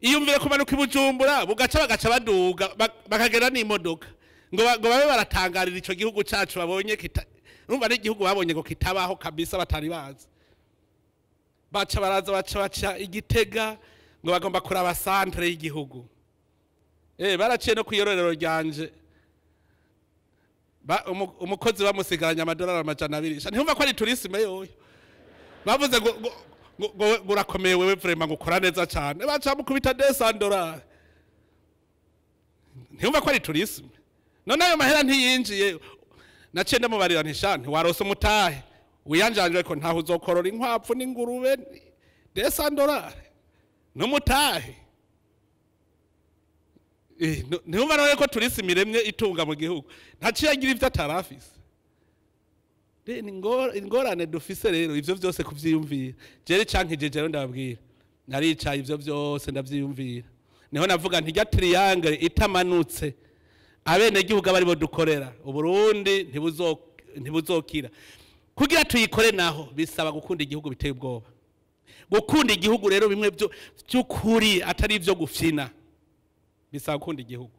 Iyumvire kumanuka i Bujumbura bugaca bagaca baduga bakagera n'imodoka, ngo babe baratangarira ico gihugu cacu babonye urumva ari igihugu babonye ngo kitabaho kabisa batari bazi. Baca baraza baca Igitega ngo bagomba kuraba centre y'igihugu. Baraciye no kwiyororero ryanje, umukozi bamusigaranye amadolari 200. Ntihumva ko ari tourisme yoyo, bavuze ngo urakomeye wewe vraiment, ngo ukora neza cyane, baca mukubita $200. Ntihumva ko ari tourisme. None ayo mahera ntiyinjiye. Naciye ndamubarira nti sha ntiwarose umutahe wiyanjanje ko ntaho uzokorora inkwavu n'ingurube, $200 n'umutahe. Ntihumva none ko tourisme iremye itunga mu gihugu, ntaciye agira ivyo atarafise. Ingorane dufise rero ivyo vyose kuvyiyumvira. Jere cankije rero ndababwira, naricaye ivyo vyose ndavyiyumvira, niho navuga nti rya triangle itamanutse abene gihugu abari bo dukorera Uburundi ntibuzokira. Kugira tuyikore naho bisaba gukunda igihugu biteye ubwoba. Gukunda igihugu rero bimwe by'ukuri atari ivyo gufyina, bisaba gukunda igihugu.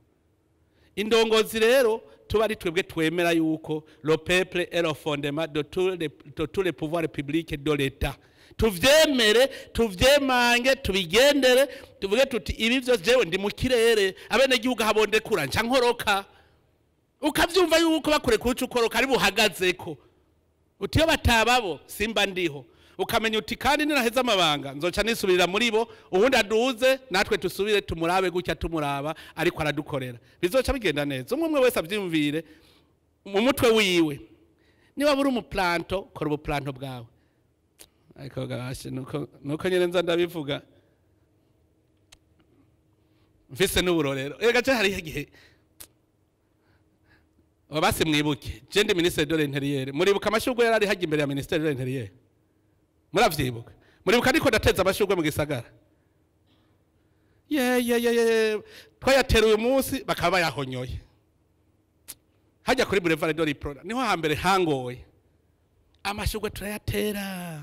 Indongozi rero tuba ari twebwe twemera yuko le peuple est le fondement de tous les pouvoirs publics de l'État. Tuvyemere, tuvyemange, tubigendere, tuvuge tuti ibi vyose jewe ndi mu kirere, abene gihugu habonde kura nca nkoroka. Ukavyumva yuko bakure kuca ukoroka ari buhagazeko, uti yo batababo simba ndiho. Ukamenya uti kandi ninaheza amabanga nzoca nisubirira muri bo, ubundi aduze natwe tusubire tumurabe gutya tumuraba ariko aradukorera, bizoca bigenda neza. Umwe umwe wese avyumvire mu mutwe wiwe. Niba buri umuplanto, kora ubuplanto bwawe. Ariko gashe nuko nyene nza ndabivuga mfise n'uburorero. Ega je hari igihe basi mwibuke je ndi ministre de l'intérieur, muribuka amashurwe yarari hajya imbere ya ministère de l'intérieur, muravyibuka? Muribuka ariko ndateza amashurwe mu gisagara, ye twayatera uyu munsi bakaba bayahonyoye hajya kuri boulevard de l'Iprona, niho hambere hangoye amashurwe turayatera,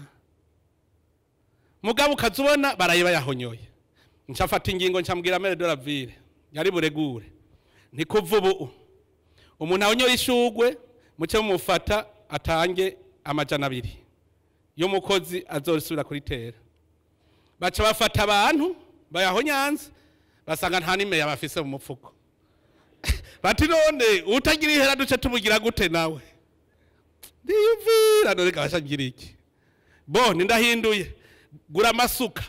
mugabo ukazubona baraye bayahonyoye. Ncafata ingingo ncambwira maire de la ville yari buregure, nti kuva ubu umuntu ahonyora ishurwe muce mumufata atange 200 y'umukozi azosubira kuri tera. Baca bafata abantu bayahonyanze, basanga nta nime bafise mu mufuko. Bati none utagira ihera duce tumugira gute nawe? Ndiyumvira none kabasha ngira iki? Bo ndahinduye, gura amasuka,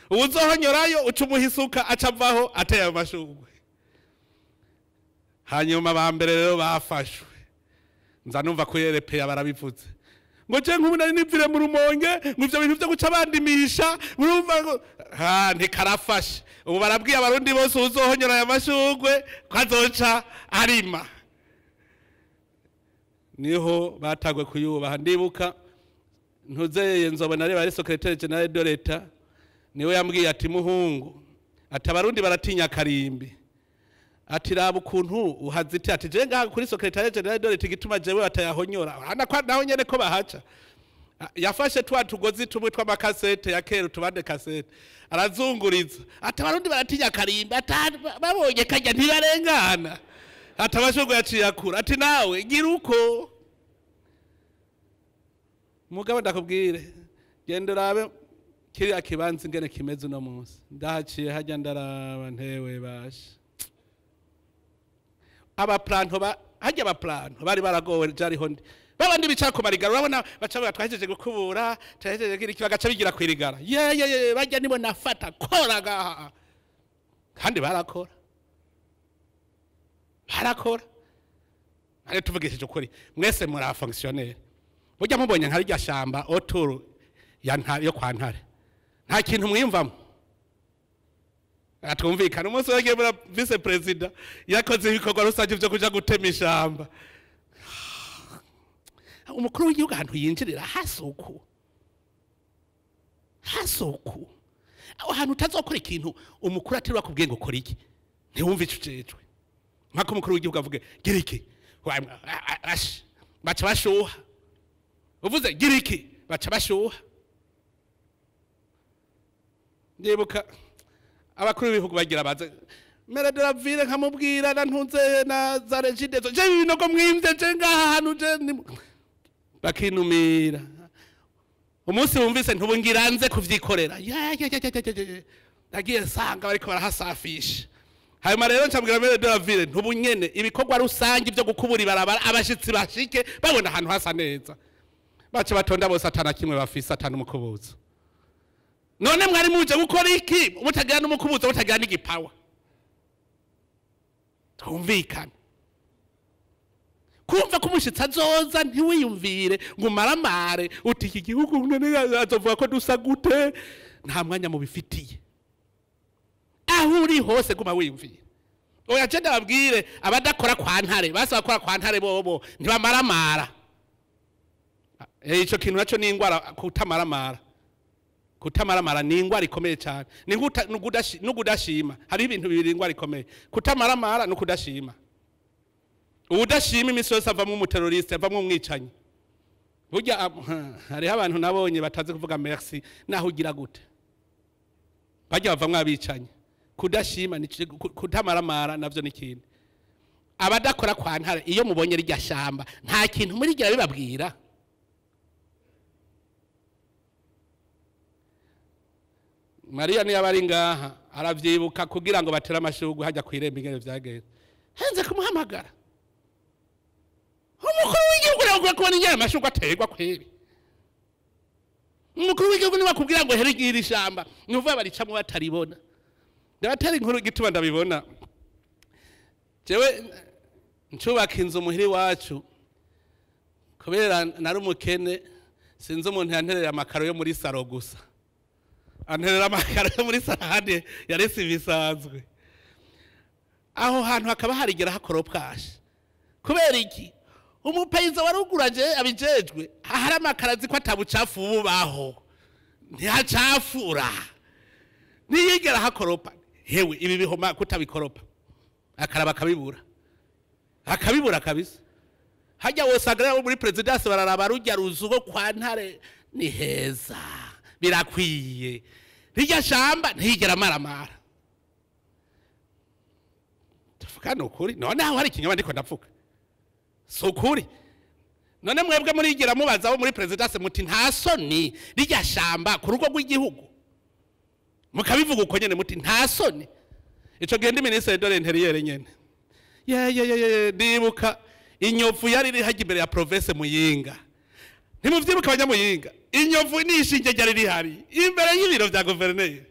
uwuzohonyorayo uca umuha isuka, aca avaho ateye ayo mashurwe. Hanyuma ba mbere rero bafashwe, nza numva kuri RPA barabivuze ngo je nk'ubu nari nivire mu Rumonge, ngo ivyo bintu vyo guca bandimisha, murumva ngo ha ntikarafashe. Ubu barabwiye Abarundi bose uwuzohonyora aya mashurwe ko azoca arima. Niho batagwe kuyubaha. Ndibuka ntuzeye nzobona areba ari secrétaire général de l'État, niwe yambwiye ati: "Muhungu," ati, "Abarundi baratinya karimbi," ati, "raba ukuntu uhazite." Ati: "Je ngaha kuri secrétaire général de l'État, igituma jewe batayahonyora, urabona ko naho nyene ko bahaca." Yafashe twa tugozi tumwe tw'amakasete ya kera, utubande kasete, arazunguriza, ati: "Abarundi baratinya karimbi," ati, "babonye kajya ntibarengana," ati, "amashurwe yaciye akura," ati, "nawe gira uko." Mugabo ndakubwire, genda urabe kiriya kibanza ingene kimeze uno munsi. Ndahaciye hajya ndaraba, ntewe basha, abaplanto ba hajya, abaplanto bari baragowe. Jariho ndi babandi bicara ku marigara, urabona baca bavuga: "Twahejeje gukubura, twahejeje kugira iki," bagaca bigira kwirigara. Ye ye ye, bajya nibo nafata kora gaha, kandi barakora, barakora. Nari tuvugishije ukuri, mwese muri abafonctionnaire, burya mubonye nka rirya shamba autour ya Ntare, yo kwa Ntare, nta kintu mwiyumvamo? Atwumvikana, umunsi wagiye muri vice président yakoze ibikorwa rusange byo kuja gutema ishamba, umukuru w'igihugu ahantu yinjirira hasuku hasuku, aho hantu utazokora ikintu umukuru atari akubwiye ngo kora iki, ntiwumve ico ujejwe. Nk'uko umukuru w'igihugu avuge gira iki, baca bashuha. Uvuze gira iki, baca bashuha. Ndibuka abakuru b'ibihugu bagira baze, maire de la ville nkamubwira na ntunze na za Regideso: "Je ibinogo mwimvye, je ngaha hantu je bakinumira. Umunsi wumvise ntubungira nze kuvyikorera, ya ya ya ya ya ya, nagiye nsanga bariko barahasafisha. Hanyuma rero ncabwira maire de la ville: "Ntubunyene ibikorwa rusange byo gukubura ibarabara, abashitsi bashike babona ahantu hasa neza." Baca batonda bose atana kimwe bafise, atana umukubuzo. None mwari muje gukora iki mutagira n'umukubuzo, mutagira n'igipawa? Twumvikane, kumva ko umushitsi azoza, ntiwiyumvire ngo umaramare uti: "Iki gihugu none azovuga ko dusa gute?" Nta mwanya mubifitiye. Aho uri hose guma wiyumvire. Oya, je ndababwire, abadakora kwa Ntare, basi abakora kwa Ntare bobo ntibamaramara. Ico kintu naco ni ingwara, kutamaramara. Kutamaramara ni ingwara ikomeye cyane, ni n'ukudashima. Hariho ibintu bibiri ingwara ikomeye: kutamaramara no kudashima. Uwudashima iminsi yose avamwo umuteroriste, avamwo umwicanyi. Burya hariho abantu nabonye batazi kuvuga merci, naho ugira gute, bajya bavamwo abicanyi. Kudashima kutamaramara navyo ni ikindi. Abadakora kwa Ntare, iyo mubonye rirya shamba, nta kintu murigira bibabwira? Mariya niyo aba ari ngaha aravyibuka, kugira ngo batere amashurwe hajya kw'irembo ingene vyagenze, henze kumuhamagara umukuru w'igihugu. Nawe kubona ingene amashurwe aterwa kweri, umukuru w'igihugu niwe akubwira ngo here iri shamba, ni ukuvuga baricamwo bataribona. Ndabatera inkuru igituma ndabibona. Jewe ncubaka inzu muhira iwacu, kubera nari umukene, sinzi umuntu yanterera amakaro yo muri salon gusa, anterera amakaro yo muri salon, ahandi yari si bisanzwe. Aho hantu hakaba harigera hakoropwashe. Kubera iki? Umupeyiza waruguraje abijejwe ahari amakaro azi ko atabucafu bubaho, ntihacafura, ntiyigera hakoropa. Hewe, ibi bihoma kutabikoropa, akaraba akabibura, akabibura kabisa. Hajya wosanga rero muri présidence bararaba rujya ruzu rwo kwa Ntare, ni heza, birakwiye, rirya shamba ntiyigera amaramara. Tuvuga ni ukuri. None aho hari ikinyoma ndiko ndavuga? Si ukuri? None mwebwe murigira mubaza abo muri présidence muti: "Nta soni rirya shamba ku rugo rw'igihugu?" Mukabivuga uko nyene muti: "Nta soni?" Ico gihe ndi ministre de l'Intérieur nyene. Ye ye ye ye, ndibuka. Inyovu yari iri hajya imbere ya province Muyinga. Ntimuvyibuka abanyamuyinga? Inyovu n'ishinge ryari rihari imbere y'ibiro vya guverineri.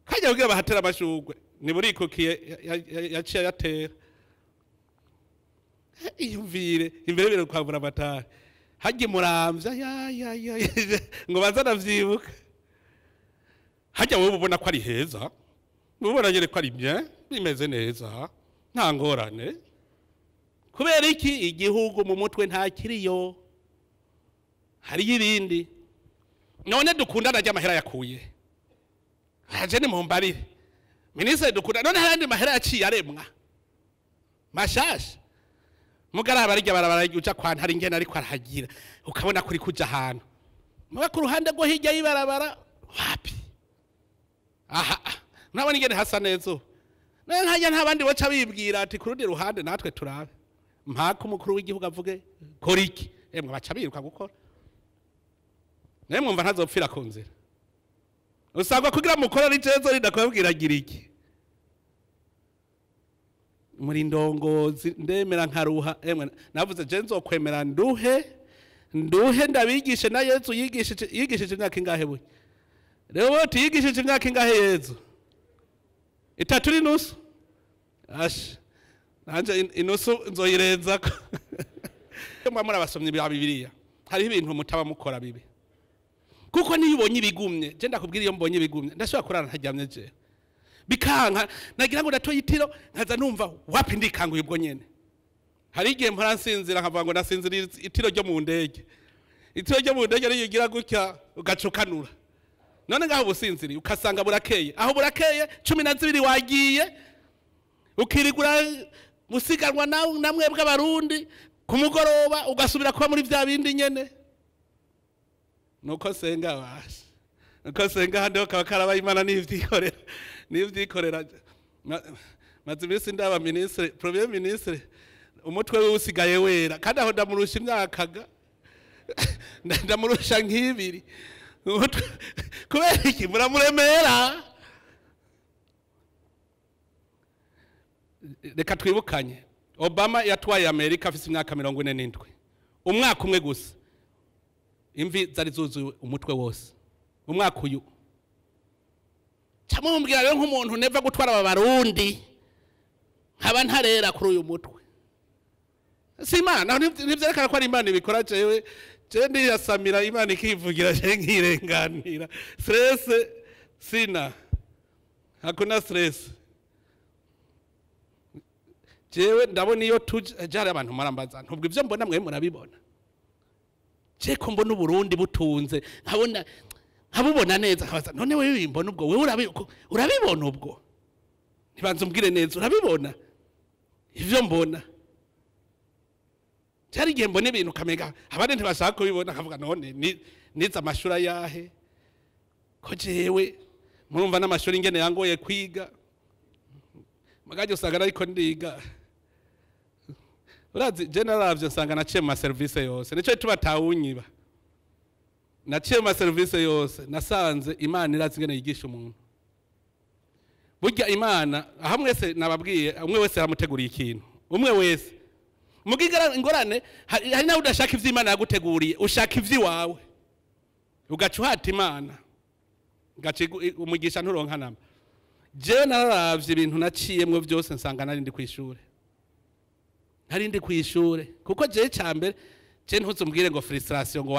Kajya kugira bahatera amashurwe, niburikukiye yaciye ayatera. Iyumvire imbere y'ibiro kwa Buramatari hajya Muramvya, ya ya ya, ngo baza navyibuka. Hajya wowe ubona ko ari heza, ubona nyene ko ari bien, bimeze neza, nta ngorane. Kubera iki? Igihugu mu mutwe nta kiriyo, hariyo ibindi. None Dukundana ajya amahera yakuye haje ni mumbarire, minisitiri Dukunda. None hari andi mahera yaciye aremwa mashasha? Mugaraba arya barabara uja kwa ntari ingene ariko arahagira, ukabona kuri kuja ahantu muga ku ruhande rwo hirya y'ibarabara wapi. Aha nabona ingene hasa neza ubu. None nkajya nta bandi baca bibwira ati ku rundi ruhande natwe turabe mpaka umukuru w'igihugu avuge kora iki? Emwe, baca biruka gukora. Nawe mwumva ntazopfira ku nzira. Usangwa kugira mukora ari jezo ridakubwira gira iki muri ndongozi. Ndemera nkaruha. Emwe, navuze je nzokwemera nduhe, nduhe ndabigishe. Na Yezu yigishije imyaka ingahe? Buye rero boti yigishije imyaka ingahe Yezu? 3.5. Asha, nanje inusu nzoyirenzako. Mwa muri abasomyi ba Bibiliya, hariho ibintu mutaba mukora bibi, kuko niyo ubonye ibigumye, je ndakubwira, iyo mbonye ibigumye ndashobora kurara ntaryamye. Je bikanka, nagira ngo ndatoye itiro, nkaza numva wapi, ndikanguye ubwo nyene. Hari igihe mpora nsinzira nkavuga ngo nasinzira itiro ryo mu ndege. Itiro ryo mu ndege niyo ugira gutya ugacukanura. None ngaho ubusinziriye ukasanga burakeye, aho burakeye 12 wagiye ukirigura musiganwa nawe namwe bw'abarundi, ku mugoroba ugasubira kuba muri vya bindi nyene. Nuko senga basha, nuko senga handi ho kaba karabaye. Imana nivyikorera, nivyikorera. Maze iminsi ndaba ministre, premier ministre, umutwe we usigaye wera, kandi aho ndamurusha imyaka ga, ndamurusha nk'ibiri. Kubera iki muramuremera? Reka twibukanye, Obama yatwaye Amerika afise imyaka 47. Umwaka umwe gusa imvi zari zuzuye umutwe wose. Umwaka uyu camumbwira rero nk'umuntu neva gutwara aba Barundi, nkaba ntarera kuri uyu mutwe, si Imana? Ntivyerekana ko ari Imana ibikora. Jewe je ndiyasamira, Imana ikivugira, je nkirenganira. Stress sina, hakuna stress. Jewe ndabona iyo tuje jari abantu marambaza ntubwo ivyo mbona mwe murabibona. Je ko mbona Uburundi butunze, nkabona nkabubona neza, nkabaza none wewe mbona ubwo wewe urabibona ubwo? Ntibanza umbwire neza, urabibona ivyo mbona? Cyari igihe mbona ibintu kamega abandi ntibashaka kubibona, nkavuga none nize amashuri ayahe? Ko jewe murumva n'amashuri ingene yangoye kwiga, magaje usanga ariko ndiga. Urazi je naravye nsanga naciye mu maserivisi yose, nico gituma tawunyiba. Naciye mu maserivisi yose, nasanze Imana irazi ingene yigisha umuntu. Burya Imana aha mwese nababwiye, umwe wese yamuteguriye ikintu, umwe wese. Mugiga ingorane hari nawe udashaka ivyo Imana yaguteguriye, ushaka ivy'iwawe, ugaca uhata Imana, ugaca umugisha nturonka namba. Jewe nararavye ibintu naciyemwo byose, nsanga nari ndi kw'ishure, nari ndi kw'ishure. Kuko jewe cambere je ntuzumbwire ngo frustration, ngo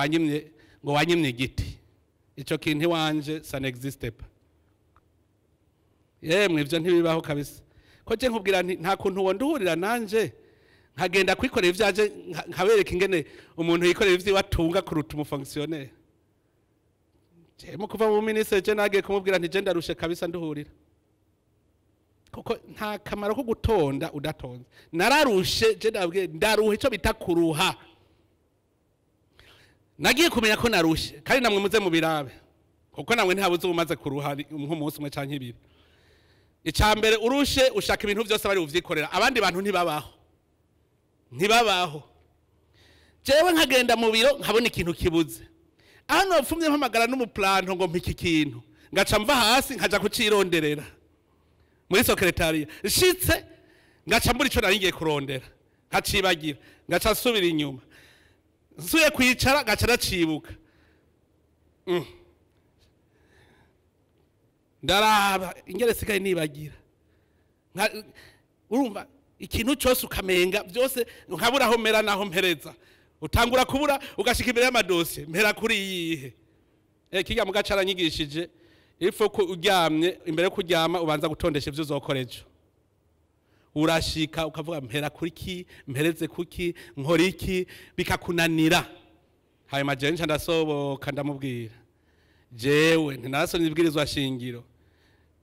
wanyimye igiti. Ico kintu iwanje ça n'existe pas. Yemwe, ivyo ntibibaho kabisa. Ko je nkubwira nti nta kuntu wonduhurira nanje nkagenda kwikorera ivyaje, nkabereka ingene umuntu yikorera ivyiwe atunga kuruta umufonctionnaire. Je mu kuva mu ministre, je nagiye kumubwira nti je ndarushe kabisa, nduhurira, kuko nta kamaro ko gutonda udatonze. Nararushe, je ndabwiye ndaruha, ico bita kuruha. Nagiye kumenya ko narushe, kandi namwe muze mubirabe, kuko namwe ntabuze umaze kuruha nk'umunsi umwe canke ibiri. Icya mbere, urushe ushaka ibintu byose bari buvyikorera, abandi bantu ntibabaho, ntibabaho. Jewe nkagenda mu biro nkabona ikintu kibuze, aho nopfumye mpamagara n'umuplanto ngo mpa iki kintu, ngaca mva hasi nkaja kucironderera muri secrétariat. Nshitse Ngaca mbura ico nari ngiye kurondera, nkacibagira, ngaca nsubira inyuma, nsuye kwicara ngaca ndacibuka. Ndaraba ingere sigaye nibagira. Urumva ikintu cyose ukamenga byose, nkabura aho mera naho mpereza. Utangura kubura, ugashika imbere y'amadosiye, mpera kuri iyihe? Kirya mugaca aranyigishije ifo ko uryamye, imbere yo kuryama ubanza gutondesha ivyo uzokora ejo. Urashika ukavuga mpera kuri ki, mpereze kuki, nkora iki, bikakunanira. Hanyuma jewe nca ndasoboka, ndamubwira jewe ntinarasomye ibwirizwa shingiro,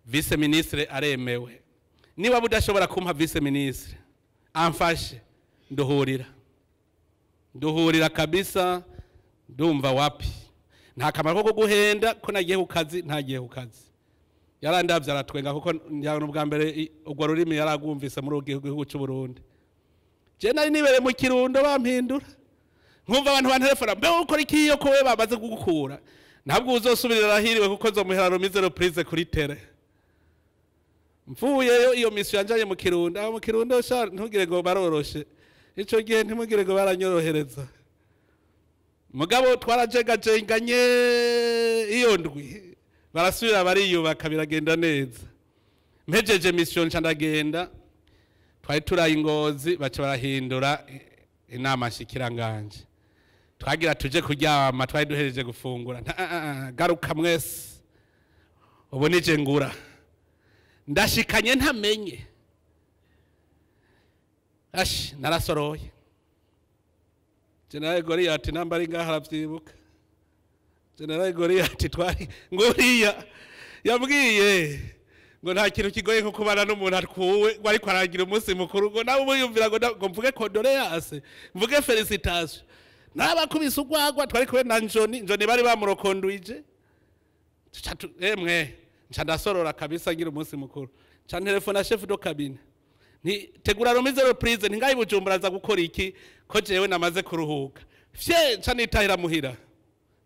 vice ministre aremewe. Niba budashobora kumpa vice ministre amfashe, nduhurira, nduhurira kabisa. Ndumva wapi, nta kamaro ko guhenda ko nagiye ku kazi, ntagiye ku kazi. Yarandavye aratwenga, kuko njyana ubwa mbere urwo rurimi yaragwumvise muri uwo gihugu cy'u Burundi. Je nari nibereye mu Kirundo, bampindura, nkumva abantu bantelefona: "Mbe ukora iki iyo ko we bamaze kugukura?" Ntabwo uzosubirira arahiriwe, kuko nzomuhera remise reprise kuri terrain. Mvuyeyo, iyo mission yanjanye mu Kirundo, aho mu Kirundo sha ntugire ngo baroroshe. Ico gihe ntimugire ngo baranyorohereza, mugabo twarajegajenganye iyo ndwi, barasubira bariyubaka, biragenda neza. Mpejeje mission nca ndagenda, twari turaye Ingozi, baca barahindura inama nshikiranganje. Twagira tuje kuryama, twari duhejeje gufungura: "Garuka mwese, ubu nije ngura." Ndashikanye ntamenye, ashi narasoroye. General Goriyati namba ari ngaha aravyibuka. General Goriyati twari nguriya yabwiye ngo nta kintu kigoye nko kubana n'umuntu atwuwe ngo ariko aragira umunsi mukuru, ngo nawe umuyumvira ngo mvuge condoléances, mvuge félicitations. Nabakubise urwagwa, twari kumwe na Njoni. Njoni bari bamurokonduije. Emwe nca ndasorora kabisa, ngira umunsi mukuru. Nca ntelefona chef de cabinet nti: "Tegura remise reprise." Nti: "Bujumbura aza gukora iki ko jewe namaze kuruhuka?" Fye, nca nitahira muhira.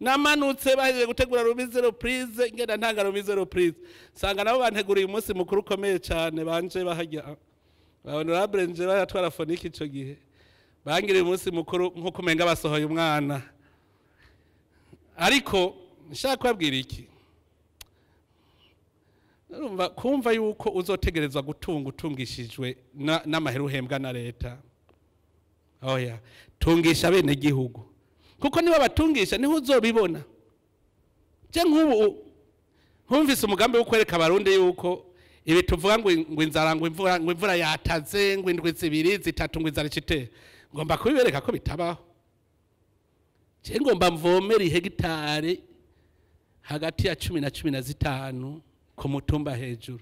Namanutse bahejeje gutegura remise reprise, ngenda ntanga remise reprise, sanga nabo banteguriye umunsi mukuru ukomeye cyane. Banje bahajya ba honorable nje bayatwara foniki ico gihe, bangiriye umunsi mukuru nkuko umenga basohoye umwana. Ariko nshaka kubabwira iki? Urumva, kumva yuko uzotegerezwa gutunga utungishijwe n'amahera uhembwa na leta, oya. Tungisha bene gihugu, kuko niba batungisha niho uzobibona. Je nk'ubu nkumvise umugambi wo kwereka Abarundi yuko ibi tuvuga ngo inzara, ngo imvura yataze, ngo indwi 2 3 ngo inzara icite, ngomba kubibereka ko bitabaho. Je ngomba mvomere ihegitari hagati ya 10 na 15 ku mutumba hejuru.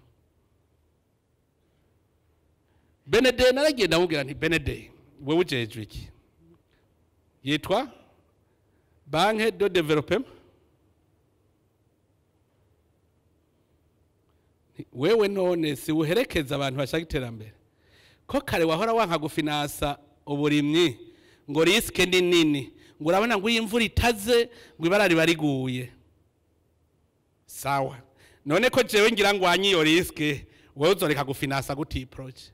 Benede naragenda mubwira nti: "Benede, wewe ujejwe iki?" Yitwa Banque de Développement. "Wewe none si uherekeza abantu bashaka iterambere, ko kare wahora wanka gufinansa uburimyi ngo risque ni nini, ngo urabona ngo iyo imvura itaze ngo ibara riba riguye? Sawa, none ko jewe ngira ngo wanye iyo risque, wowe uzoreka gufinansa gute iyi projet?"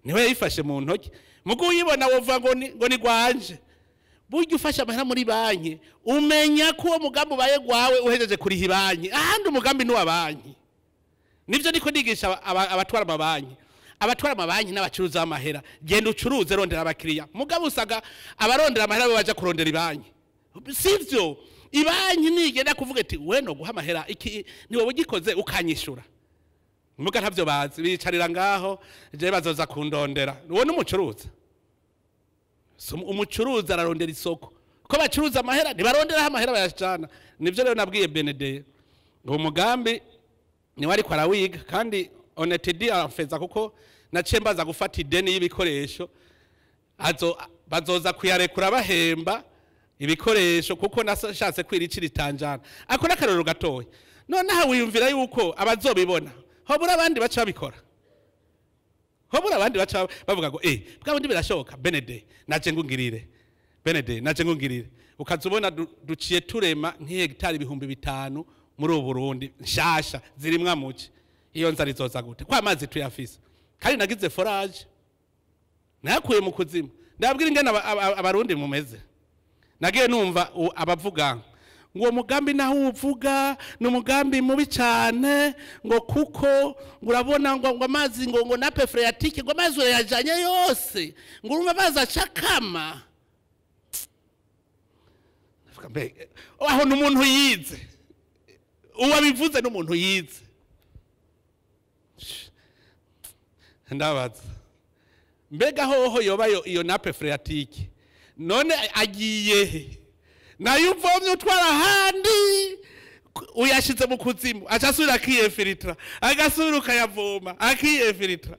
Niwe yayifashe mu ntoki, mugo uyibona wovuga ngo ni gwanje. Burya ufashe amahera muri banki, umenya ko uwo mugambi ubaye gwawe uhejeje kuriha banki. Ahandi umugambi ni uwa banki. Nivyo niko nigisha abatwara amabanki, abatwara amabanki n'abacuruza b'amahera: genda ucuruze, rondera abakiriya. Mugabo usaga abarondera amahera bo baja kurondera ibanki. Sivyo, ibanki nigenda kuvuga ati: "We no guha amahera iki, ni wowe ugikoze ukanyishura." Muga ntavyo bazi, bicarira ngaho: "Je bazoza kundondera." Uwo n'umucuruza. So, umucuruzi ararondera isoko. Ko bacuruza amahera, ntibaronderaho amahera bayajana. Nivyo rero nabwiye Benedeye, uwo mugambi niwe ariko arawiga, kandi onetedi aramfeza, kuko naciye mbaza gufata ideni y'ibikoresho, azo bazoza kuyarekura bahemba ibikoresho, kuko nashatse kwira itanjana. Ako n'akarorero gatoya. Noneho wiyumvira yuko abazobibona hobura abandi baca babikora, hobura abandi baca bavuga ngo: "Eh, bwa bundi birashoboka. Benede naje ngungirire, Benede naje ngungirire." Ukaza ubona duciye turema nk'ihegitari 5000 muri ubu Burundi nshasha zirimwa muci. Iyo nzara izoza gute ko amazi tuyafise? Kandi nagize forage, nayakuye mu kuzimu. Ndababwira ingene Abarundi mumeze. Nagiye numva abavuga ngo uwo mugambi naho uwuvuga ni umugambi mubi cyane, ngo kuko ngo urabona ngo amazi ngo nappe phréatique, ngo amazi urayajanye yose, ngo urumva amazi acakama. Ndavuga, mbe aho ni umuntu yize? Uwabivuze ni umuntu yize? Ndabaza, mbega hoho yoba iyo nappe phréatique none agiye he? Nayo uvomye utwara ahandi, uyashize mu kuzimu, aca asubira akiyefilitra, agasubira ukayavoma akiyefilitra.